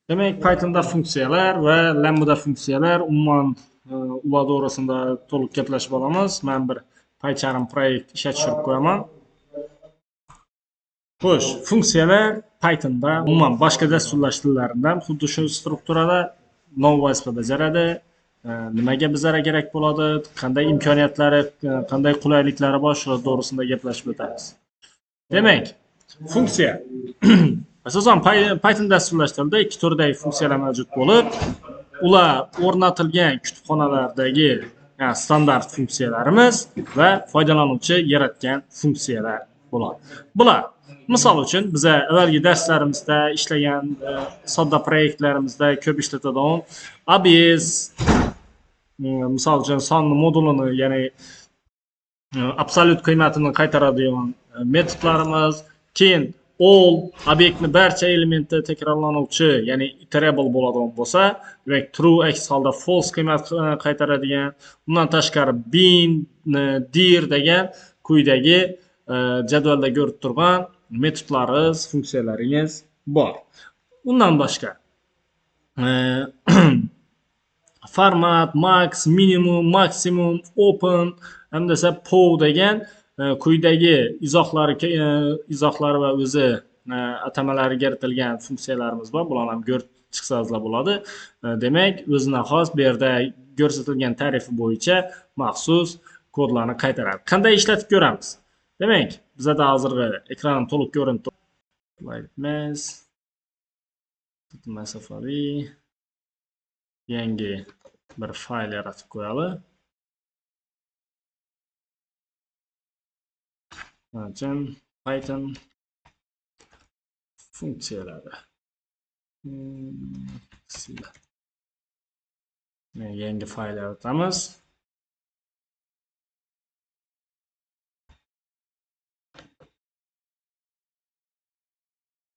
Demak, Pythonda funksiyalar va Lambda funksiyalar umuman ular to'g'risida to'liq gaplashib olamiz. Men bir PyCharm proyekt ishga tushirib qo'yaman. Xo'sh, funksiyalar Pythonda umuman boshqa dasturlash tillaridan xuddi shu strukturada nov vazifa bajaradi. Nimaga bizlarga kerak bo'ladi, qanday imkoniyatlari, qanday qulayliklari bor, shular to'g'risida gaplashib o'tamiz. Demak, funksiya asosan Python dasturlash tilida ikki turdagi funksiyalar mavjud bo'lib, ular o'rnatilgan kutubxonalardagi standart funksiyalarimiz va foydalanuvchi yaratgan funksiyalar bo'ladi. Bular misol uchun biza avvalgi darslarimizda ishlagan sodda proyektlarimizda ko'p ishlatadigan ABS, misol uchun sonni modulini, ya'ni absolyut qiymatini qaytaradigan metodlarimiz, keyin all obyektni barcha elementi takrorlanuvchi, ya'ni iterable bo'ladigan bo'lsa, demak true aks holda false qiymat qaytaradigan, undan tashqari bin, dir degan quyidagi jadvalda ko'rib turgan metodlaringiz, funksiyalaringiz bor. Undan boshqa format, max, minimum, maksimum, open hamda esa pow degan quyidagi izohlari va o'zi atamalari kiritilgan funksiyalarimiz bor. Bularni ham ko'rib chiqsangizlar bo'ladi. Demak, o'zine xos bu yerda ko'rsatilgan tarifi bo'yicha maxsus kodlarni qaytaradi. Qanday ishlatib ko'ramiz? Demak, bizada hozirgi ekran to'liq ko'rinib turibdi. Masofaviy yangi bir fayl yaratib qo'yali. Python funksiyalari. Yangi fayl yaratamiz.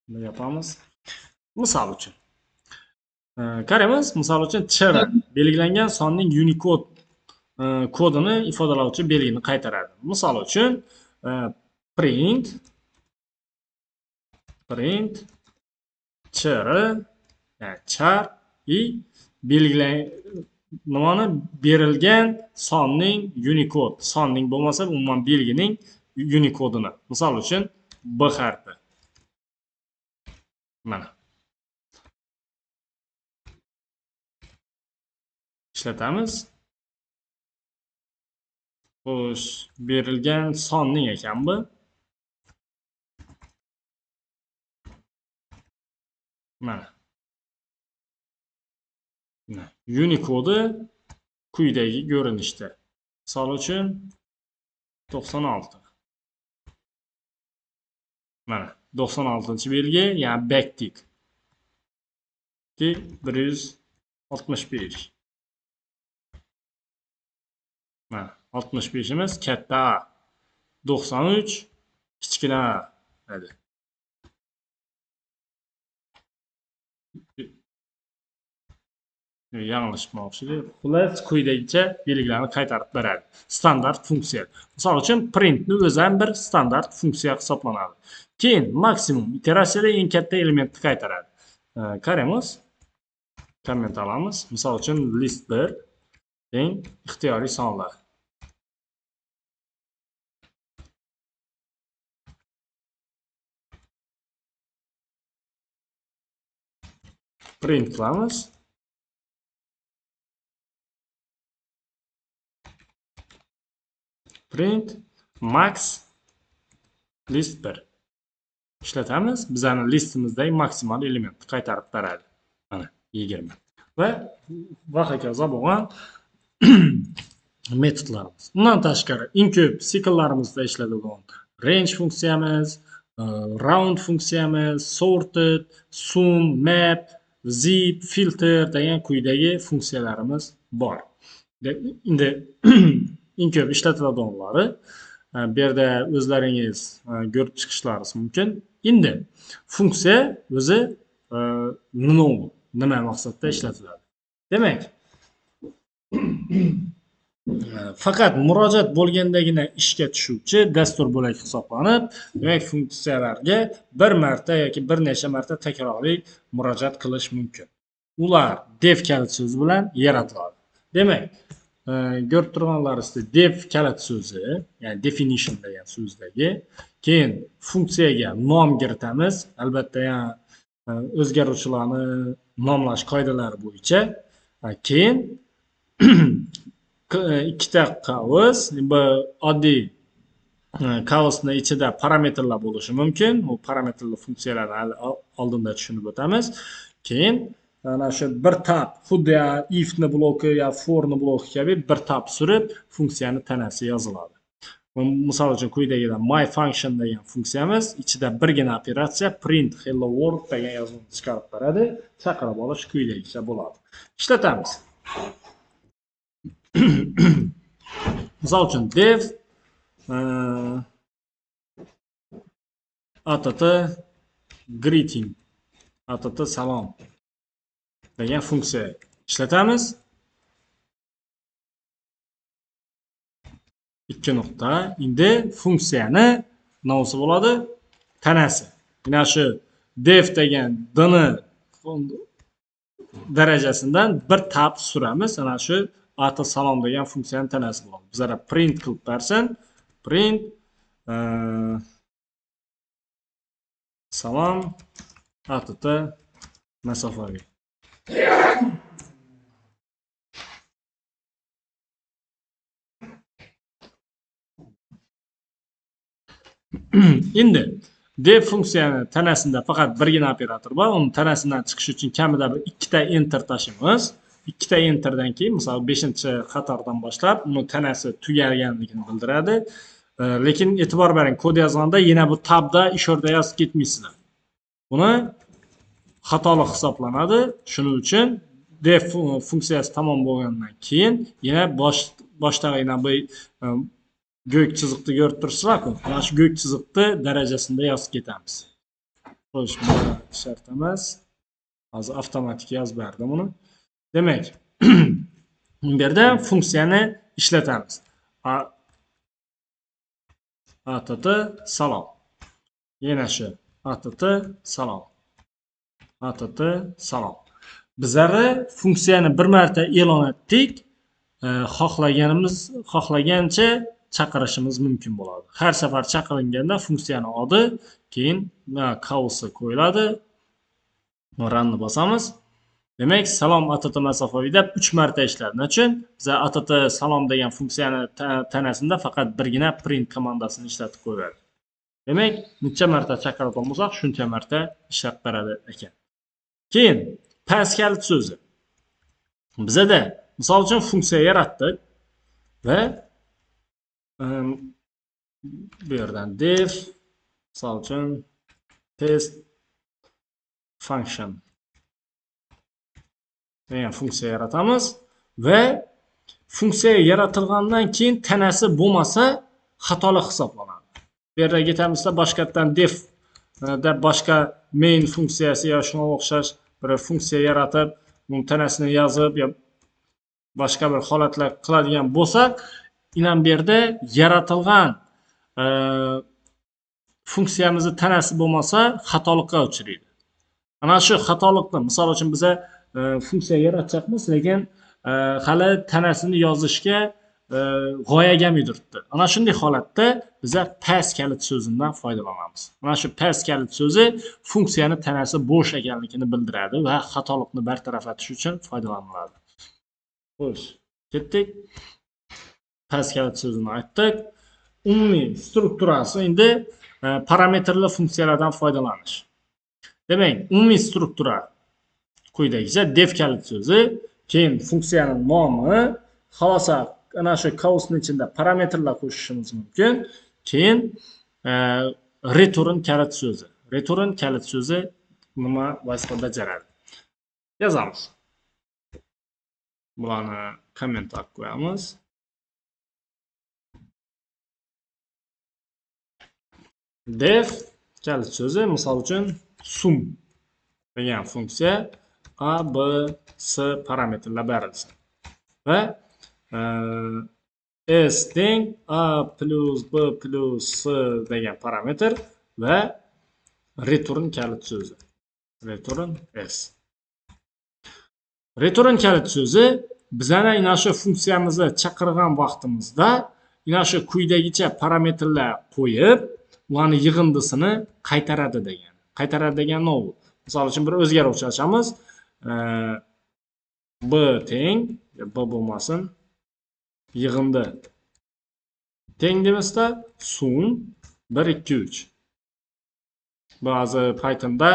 Buni yapamiz. Misol uchun qaraymiz, misol uchun char belgilangan sonning Unicode kodini ifodalovchi belgini qaytaradi. Misol uchun print char, ya'ni char i belgilangan nimani berilgan sonning Unicode, sonning bo'lmasa umuman belgining Unicodini. Misol uchun B harfi. Mana ishlatamiz. Xo'sh, berilgan sonning ekan bu. Mana. Unicode quyidagi ko'rinishda. Misol uchun 96. Mana 96-belgi, ya'ni backtick. 165. Mana 65imiz katta A, 93 kichkina A edi. Yanglishmoqchi. Xullas, quyidagicha belgilarni qaytarib beradi. Standart funksiya. Misol uchun printni o'zi ham bir standart funksiya hisoblanadi. Keyin maksimum iteratsiyada eng katta elementni qaytaradi. Qaraymiz. Komment olamiz. Misol uchun list 1 teng ixtiyoriy sonlar. Print qilamiz. Print max list 1 ishlatamiz. Bizani listimizdagi maksimal elementni qaytarib beradi. Mana 20. Va hokazo bo'lgan metodlarimiz. Undan tashqari eng ko'p siklklarimizda ishlatilgan range funksiyamiz, round funksiyamiz, sorted, sum, map, zip, filter degan quyidagi funksiyalarimiz bor. Endi eng ko'p ishlatiladiganlari bu yerda o'zlaringiz ko'rib chiqishlaringiz mumkin. Endi funksiya o'zi nima maqsadda ishlatiladi? Demak, Faqat murojaat bo'lgandagina ishga tushuvchi dastur bo'lak hisoblanib, demak funksiyalarga bir marta yoki bir necha marta takroriy murojaat qilish mumkin. Ular def kalit so'zi bilan yaratiladi. Demak, ko'rib turganlaringizda def kalit so'zi, ya'ni definition degan so'zdagi, keyin funksiyaga nom kiritamiz. Albatta, ya'ni o'zgaruvchilarni nomlash qoidalari bo'yicha. Keyin ikkita qavs, bu oddiy qavsni ichida parametrlar bo'lishi mumkin. Bu parametrli funksiyalarni hali oldinda tushunib o'tamiz. Keyin ana shu bir tab, xuddi ifni bloki yo forni bloki kabi bir tab surib funksiyani tanasi yoziladi. Misol uchun quyidagida my function degan funksiyamiz ichida birgina operatsiya print hello world degan yozuvni chiqarib beradi. Chaqirib olish quyidagicha bo'ladi. Ishlatamiz. Misol uchun def att greeting, att salom degan funksiya ishlatamiz. 2 nuqta. Endi funksiyani nomsi bo'ladi tanasi. Mana shu def degan dni darajasidan bir tab suramiz. Ana shu at salom degan funksiyani tanasi bo'ladi. Bizlar print qilib bersin. Print salom att masofaviy. Endi def funksiyani tanasida faqat birgina operator bor. Uni tanasidan chiqish uchun kamida bir ikkita enter tashlaymiz. Ikkita enterdan keyin, misol 5-qatordan boshlab uni tanasi tugaganligini bildiradi. Lekin e'tibor bering, kod yozganda yana bu tabda ishorda yozib ketmaysizlar. Buni xatolik hisoblanadi. Shuning uchun def funksiyasi tamom bo'lgandan keyin yana boshdagi yana bu ko'k chiziqni ko'rib turibsizlar-ku. Mana shu ko'k chiziqni darajasida yozib ketamiz. Xo'sh, bu shart emas. Hozir avtomatik yozib berdim uni. Demak, bu yerda funksiyani ishlatamiz. Att salom. Yana shu att salom. Att salom. Bizlar funksiyani bir marta e'lon etdik. Xohlagancha chaqirishimiz mumkin bo'ladi. Har safar chaqirilganda funksiyani odi, keyin qavsi qo'yiladi. Runni bosamiz. Demak, salom att masofaviy deb 3 marta ishladi. Nima uchun? Biz att salom degan funksiyani tanasida faqat birgina print komandasini ishlatib qo'yadi. Demak, necha marta chaqirgan bo'lsak, shuncha marta ishlab beradi ekan. Keyin pass kalit so'zi. Bizada misol uchun funksiya yaratdik va bu yerdan def misol uchun test function degan funksiya yaratamiz va funksiya yaratilgandan keyin tanasi bo'lmasa xatolik hisoblanadi. Bu yerga ketamizda boshqatdan def deb boshqa main funksiyasi yo shunga o'xshash bir funksiya yaratib, uni tanasini yozib yo boshqa bir holatlar qiladigan bo'lsak, inan bu yerda yaratilgan funksiyamizni tanasi bo'lmasa xatolikka uchraydi. Ana shu xatolikni misol uchun biza funksiya yaratacakmiz, lekin hali tanasini yozishga g'oya kelmay turibdi. Ana shunday holatda biza pass kalit so'zidan foydalanamiz. Ana shu pass kalit so'zi funksiyani tanasi bo'sh ekanligini bildiradi va xatolikni bartaraf etish uchun foydalaniladi. Xo'sh, ketdik. Pass kalit so'zini aytdik. Umumiy strukturasi endi parametrli funksiyalardan foydalanish. Demak, umumiy struktura quyidagicha: def kalit so'zi, keyin funksiyaning nomi, xohlasa ana shu qavsning ichida parametrlar qo'shishimiz mumkin. Keyin return kalit so'zi. Return kalit so'zi nima vazifa bajaradi? Yozamiz. Bularni komment qilib qo'yamiz. Def kalit so'zi misol uchun sum degan funksiya A, B, C parametrlar berilsin. Va S teng A plus B plus C degan parametr va return kalit so'zi. Return S. Return kalit so'zi bizani ana shu funksiyamizni chaqirgan vaqtimizda ana shu quyidagicha parametrlar qo'yib, ularni yig'indisini qaytaradi degan. Qaytaradi degan nima bu? Misol uchun bir o'zgaruvchi ochamiz. B teng, B bo'lmasin, yig'indi teng deymizda sum 1 2 3. Ba'zi Pythonda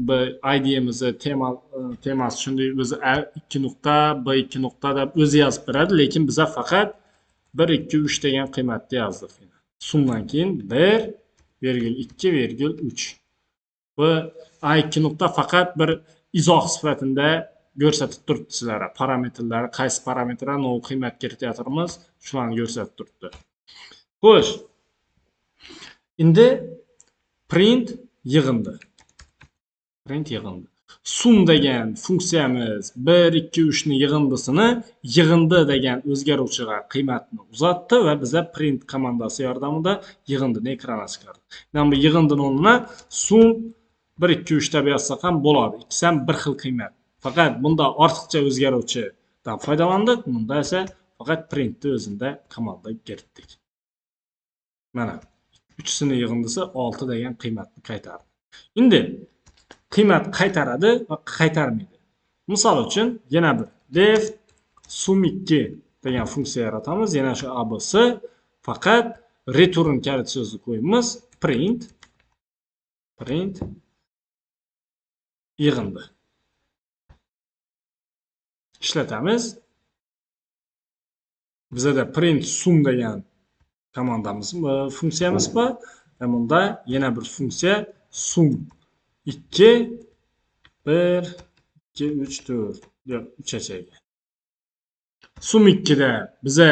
B ID'mizni temasi shunday o'zi A 2 nuqta B 2 nuqta deb o'zi yozib beradi, lekin biza faqat 1 2 3 degan qiymatni yozdik. Sumdan keyin 1 2 3. Bu A 2 nuqta faqat bir izoh sifatida ko'rsatib turibdi sizlarga. Parametrlari, qaysi parametrga nima qiymat kirityapmiz, shularni ko'rsatib turibdi. Xo'sh. Endi print yig'indi. Print yig'indi. Sum degan funksiyamiz 1 2 3 ni yig'indisini yig'indi degan o'zgaruvchiga qiymatni uzatdi va biza print komandasi yordamida yig'indini ekranga chiqardi. Mana bu yig'indini o'rnina sum 1 2 3 deb yozsak ham bo'ladi. Ikkisi ham bir xil qiymat. Faqat bunda ortiqcha o'zgaruvchidan foydalandik, bunda esa faqat printni o'zida komanda kiritdik. Mana uchisini yig'indisi 6 degan qiymatni qaytardi. Endi qiymat qaytaradi va qaytarmaydi. Misol uchun yana bir def sum 2 degan funksiya yaratamiz. Yana shu abc faqat return kalit so'zni qo'yamiz. Print yig'indi. Ishlatamiz. Bizada print sum degan komandamiz, funksiyamiz bor. Bunda yana bir funksiya sum 2 1 2 3 4 yo'q 3 achaga. Sum 2 da biza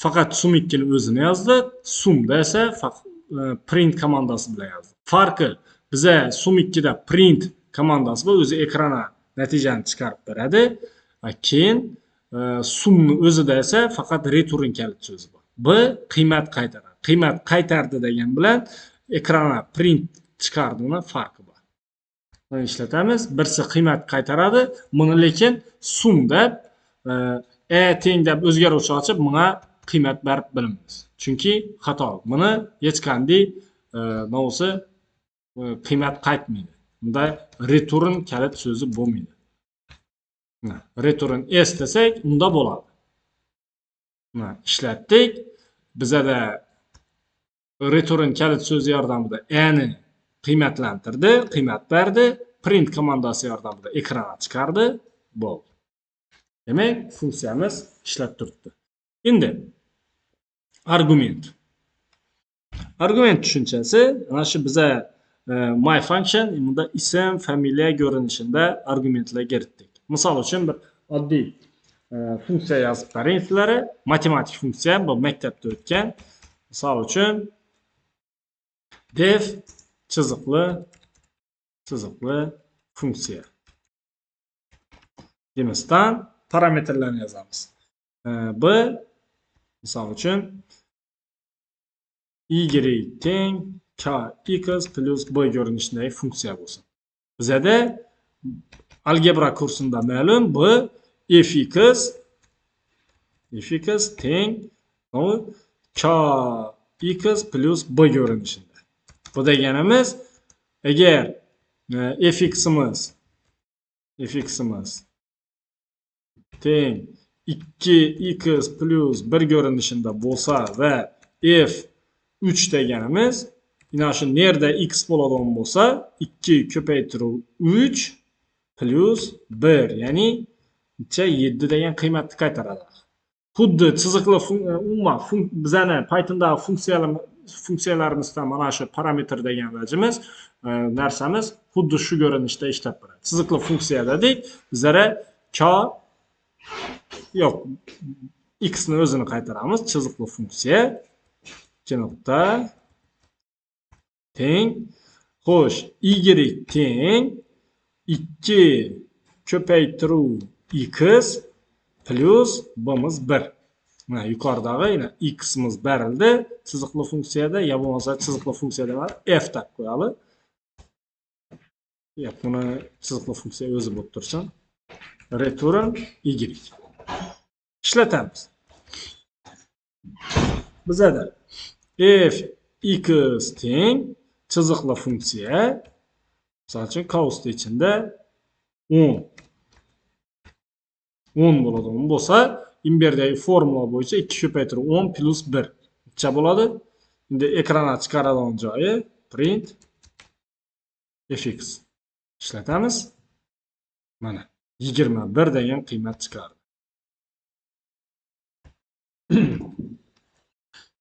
faqat sum 2 ni o'zini yozdik. Sumda esa print komandasi bilan yozdik. Farqi biza sum 2 da print komandasi bu o'zi ekrana natijani chiqarib beradi. Keyin sumni o'zida esa faqat return kalit so'zi bor. B qiymat qaytaradi. Qiymat qaytardi degan bilan ekrana print chiqardini farqi bor. Buni ishlatamiz. Birsi qiymat qaytaradi, buni lekin sum deb e teng deb o'zgaruvchi ochib bunga qiymat berib bilamiz. Chunki xato. Buni hech qanday nosi qiymat qaytmaydi. Bunda return kalit so'zi bo'lmaydi. Return s desak unda bo'ladi. Mana ishlatdik. Bizada return kalit so'zi yordamida a ni qiymatlantirdi, qiymat berdi, print komandasi yordamida ekranga chiqardi, bo'ldi. Demak, funksiyamiz ishlab turibdi. Endi argument. Argument tushunchasi mana shu biza my function bunda ism, familiya ko'rinishida argumentlar kiritdik. Misol uchun bir oddiy funksiya yozib bering sizlarga, matematik funksiya, bu maktabda o'tgan. Misol uchun def chiziqli funksiya demasdan parametrlarni yozamiz. B misol uchun y teng k x plus b ko'rinishidagi funksiya bo'lsin. Bizada algebra kursida ma'lum b fx teng k x plus b ko'rinishida. Bu deganimiz agar fx'imiz teng 2x plus 1 ko'rinishida bo'lsa va f 3 deganimiz ana shu nerda x bo'ladigan bo'lsa 2 ko'paytiruv 3 plus 1, ya'ni 7 degan qiymatni qaytaradi. Xuddi chiziqli umuman bizani Pythondagi funksiyalarimizdan mana shu parametr degan vajimiz narsamiz xuddi shu ko'rinishda ishlab beradi. Chiziqli funksiya dedik, bizlara k yo'q x ni o'zini qaytaramiz. Chiziqli funksiya 2 nuqta teng, xo'sh, y teng 2 ko'paytiruv x plus b'miz 1. Mana yuqoridagi x'imiz berildi chiziqli funksiyada, yo bo'lmasa chiziqli funksiyada emas, f deb qo'yali. Ya buni chiziqli funksiya o'zi bo'lib tursin. Return y. Ishlatamiz. Bizada f x teng chiziqli funksiya, misol uchun qavs ichida 10. 10 bo'ladi. 10 bo'lsa, imberdagi formula bo'yicha 2 ko'paytirib 10 plus 1 necha bo'ladi? Endi ekrana chiqaradigan joyi print fx ishlatamiz. Mana 21 degan qiymat chiqardi.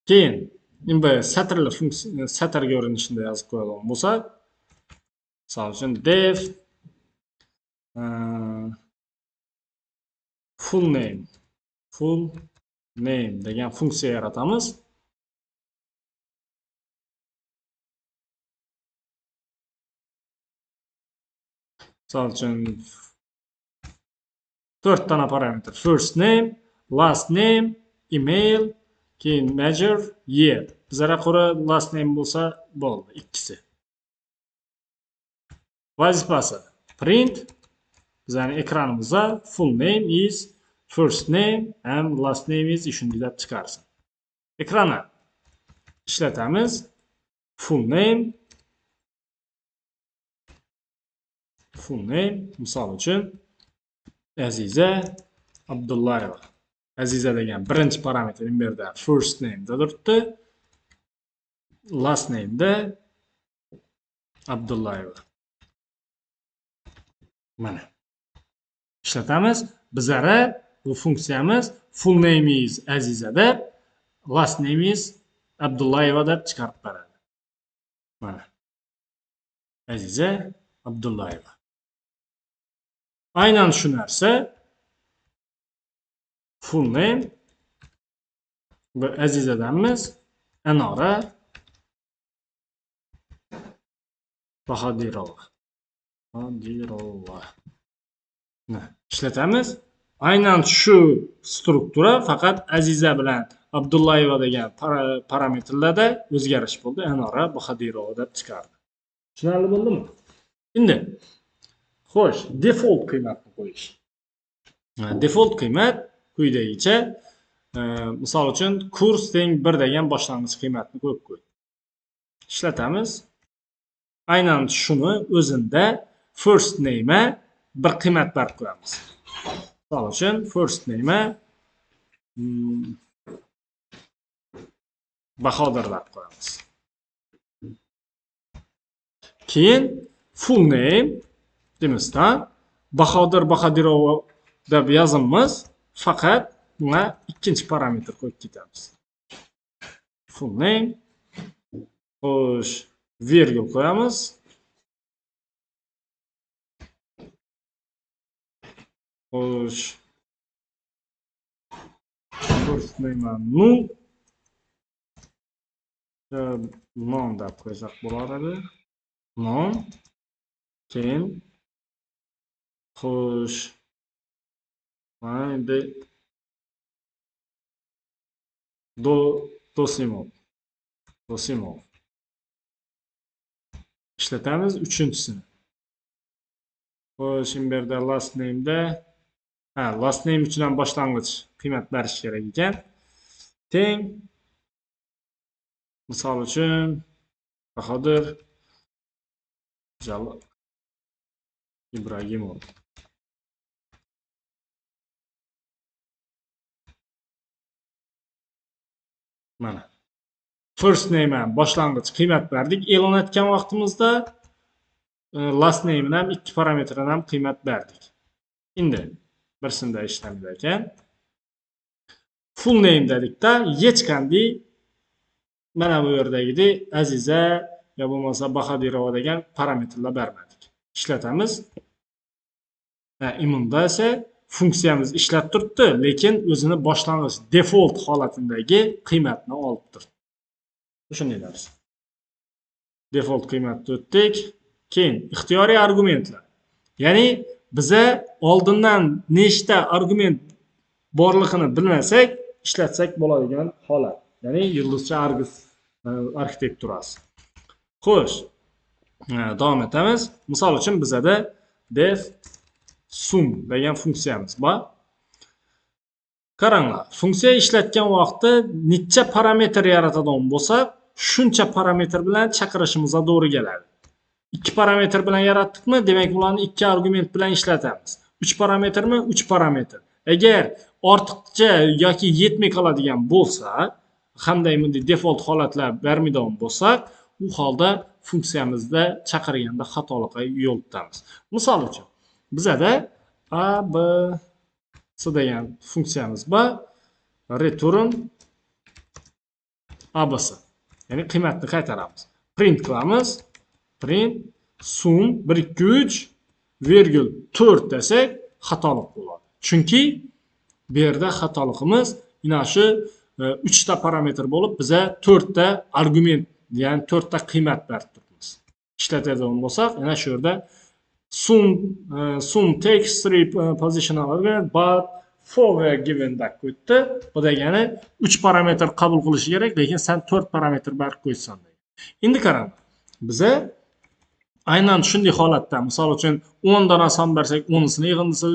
Keyin endi satrli funksiya satr ko'rinishida yozib qo'yadigan bo'lsak, misol uchun def full name degan funksiya yaratamiz. Misol uchun 4 tane parametr: first name, last name, email, keyin major, year. Bizlarga ko'ra last name bo'lsa bo'ldi, ikkisi. Vazifasi print bizning ekranimizda full name is first name and last name is shunday deb chiqarsin. Ekrana ishlatamiz. Full name misol uchun Aziza Abdullayeva. Aziza degan birinchi parametr bu yerda first name da turibdi. Last name da Abdullayeva. Mana ishlatamiz. Bizlara bu funksiyamiz full name is Aziza deb, last name is Abdullayeva deb chiqarib beradi. Mana Aziza Abdullayeva. Aynan shu narsa full name bu Azizadanmiz, Anora Bahodirova. Ishlatamiz. Aynan shu struktura, faqat Aziza bilan Abdullayeva degan parametrlarda o'zgarish bo'ldi. Anora Bahodirova deb chiqardi. Tushunarli bo'ldimi? Endi xo'sh, default qiymatni qo'yish. Default qiymat quyidagicha, misol uchun kurs teng 1 degan boshlang'ich qiymatni qo'yib qo'y. Ishlatamiz. Aynan shuni o'zida first name'a bir qiymat berib qo'yamiz. Misol uchun first name'a Bahodir deb qo'yamiz. Keyin full name demasdan Bahodir Bahodirova deb yozamiz, faqat bunga ikkinchi parametr qo'yib ketamiz. Full name, xo'sh, virgul qo'yamiz. Xo'sh, first name null, non deb qo'ysak bo'lar edi. Non, keyin xo'sh, mana endi Dosimov ishlatamiz uchinchisini. Xo'sh, bu yerda last name'da last name uchun ham boshlang'ich qiymat berish kerak ekan. Teng misol uchun Bahodir Jalol Ibragimov. Mana first name ham boshlang'ich qiymat berdik e'lon etgan vaqtimizda, last name ham ikki parametrdan ham qiymat berdik. Endi birsinda ishlamaydi ekan. Full name dedikda hech qanday mana bu yerdagidek Aziza yo bo'lmasa Bahodirova degan parametrlar bermadik. Ishlatamiz. Imunda esa funksiyamiz ishlab turibdi, lekin o'zini boshlang'ich default holatidagi qiymatni olib turibdi. Shunday narsa. Default qiymatni o'tdik. Keyin ixtiyoriy argumentlar. Ya'ni biza oldindan nechta argument borligini bilmasak, ishlatsak bo'ladigan holat. Ya'ni yulduzcha args arxitekturasi. Xo'sh, davom etamiz. Misol uchun bizada def sum degan funksiyamiz bor. Qaranglar, funksiya ishlatgan vaqtda necha parametr yaratadigan bo'lsak, shuncha parametr bilan chaqirishimizga to'g'ri keladi. 2 parametr bilan yaratdikmi, demak ularni 2 argument bilan ishlatamiz. 3 parametrmi? 3 parametr. Agar ortiqcha yoki yetmay qoladigan bo'lsa, qanday bunday default holatlar bermaydigan bo'lsak, u holda funksiyamizda chaqirganda xatolikqa yo'l tutamiz. Misol uchun, bizada a, b, c degan funksiyamiz bor. Return abc. Ya'ni qiymatni qaytaramiz. Print qilamiz. Print sum 1 2 3 virgul 4 desak xatolik bo'ladi. Chunki bu yerda xatoligimiz ana shu 3 ta parametr bo'lib, biza 4 ta argument, ya'ni 4 ta qiymat berib turibmiz. Ishlatadigan bo'lsak, ana shu yerda sum takes 3 positional argument but 4 were given deb qo'ydi. Bu degani 3 parametr qabul qilishi kerak, lekin sen 4 parametr berib qo'ysan degan. Endi qarang, biza aynan shunday holatda, misol uchun 10 dona son bersak, 10-sini yig'indisi,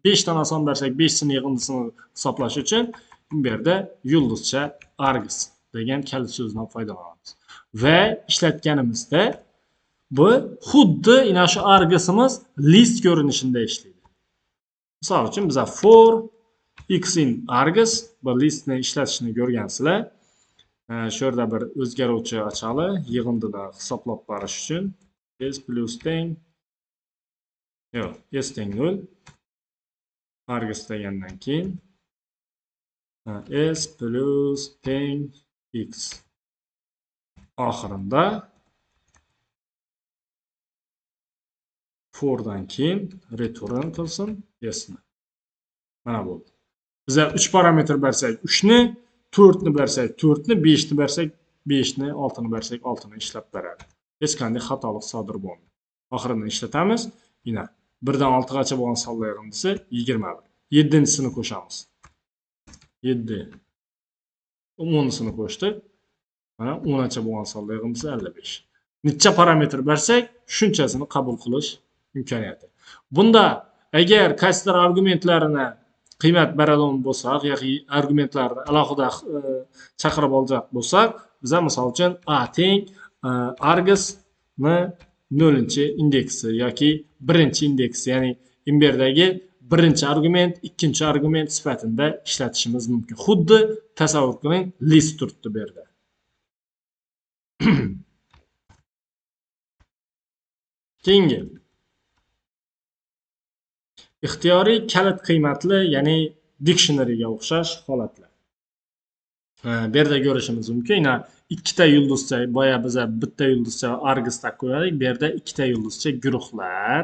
5 dona son bersak, 5-sini yig'indisini hisoblash uchun bu yerda yulduzcha args degan kalit so'zidan foydalanamiz. Va ishlatganimizda bu xuddi ana shu argsimiz list ko'rinishida ishlaydi. Misol uchun biz for x in args bu listni ishlatishni ko'rgansizlar. Shu yerda bir o'zgaruvchi ochali, yig'indini hisoblab borish uchun s plus teng, yo'q, s teng 0 args degandan keyin s plus teng x oxirida fordan keyin return qilsin s ni. Mana bo'ldi. Biza 3 parametr bersak 3 ni, 4 ni bersak 4 ni, 5 ni bersak 5 ni, 6 ni bersak 6 ni ishlab beradi. Hech qanday xatolik sodir bo'lmaydi. Oxirini ishlatamiz. Yine 1 dan 6 gacha bo'lgan sonlar yig'indisi 21. 7-sini qo'shamiz. 7. 10-sini qo'shdik. Mana 10 gacha bo'lgan sonlar yig'indisi 55. Necha parametr bersak, shunchasini qabul qilish imkoniyati. Bunda agar qaysidir argumentlarini qiymat beradigan bo'lsak, yoki argumentlarni alohida chaqirib olacak bo'lsak, biza misol uchun a teng argsni 0-indeksi yoki 1-indeksi, ya'ni imberdagi 1-argument, 2-argument sifatida ishlatishimiz mumkin. Xuddi tasavvur qiling, list turibdi bu yerda. Keyingi ixtiyoriy kalit qiymatli, ya'ni dictionaryga o'xshash holatlar. Bu yerda ko'rishimiz mumkin. Yana ikkita yulduzcha, boya biza bitta yulduzcha argsda qo'ydik, bu yerda ikkita yulduzcha guruhlar.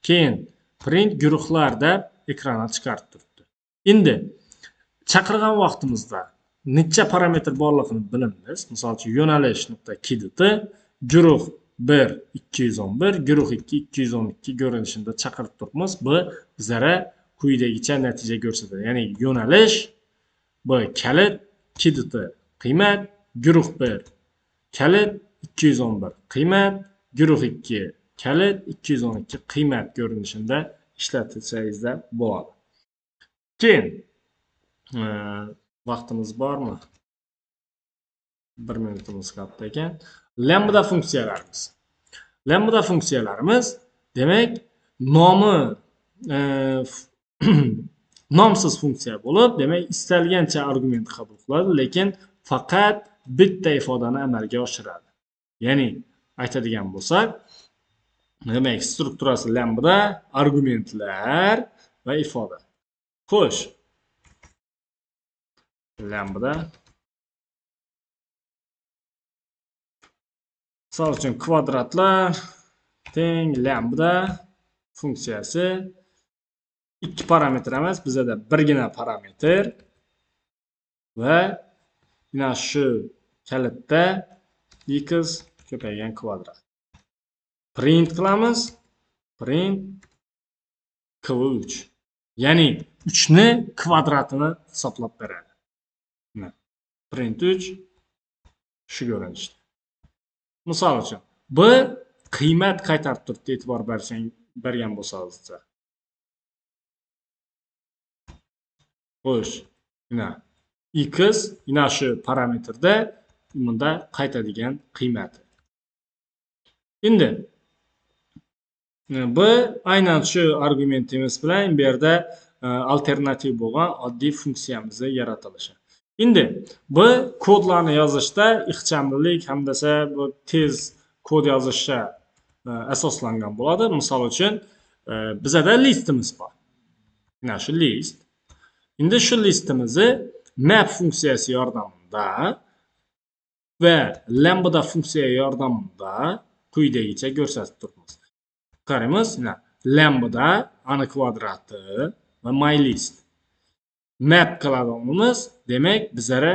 Keyin print guruhlar deb ekrana chiqarib turibdi. Endi chaqirgan vaqtimizda necha parametr borligini bilamiz. Misol uchun yo'nalish nuqta kdt, guruh 1 211, guruh 2 212 ko'rinishida chaqirib turibmiz. Bu bizlara quyidagicha natija ko'rsatadi. Ya'ni yo'nalish bu kalit kdt qiymat, guruh 1 kalit 211 qiymat, guruh 2 kalit 212 qiymat ko'rinishida ishlatilsangizda bo'ladi. Keyin vaqtimiz bormi? 1 minutimiz qoldi ekan. Lambda funksiyalarimiz. Lambda funksiyalarimiz demak nomi nomsiz funksiya bo'lib, demak istalgancha argument qabul qiladi, lekin faqat bitta ifodani amalga oshiradi. Ya'ni aytadigan bo'lsak, demak strukturasi lambda, argumentlar va ifoda. Xo'sh. Lambda misol uchun kvadratlar teng lambda funksiyasi 2 parametr emas, bizada birgina parametr va mana shu kalitda x ko'paygan kvadrat. Print qilamiz. Print qv3. Ya'ni 3 ni kvadratini hisoblab beradi. Print 3 shu ko'rinishda. Misol uchun, bu qiymat qaytarib turibdi, e'tibor bergan bo'lsangiz. Xo'sh, mana x mana shu parametrda bunda qaytadigan qiymati. Endi bu aynan shu argumentimiz bilan bu yerda alternativ bo'lgan oddiy funksiyamizni yaratilishi. Endi bu kodlarni yozishda ixchamlilik hamda bu tez kod yozishga asoslangan bo'ladi. Misol uchun, bizada listimiz bor. Mana shu list. Endi shu listimizni map funksiyasi yordamida va lambda funksiya yordamida quyidagicha ko'rsatib turibmiz. Qaraymiz, mana lambda ani kvadrati va mylist. Map qiladimiz, demak bizlara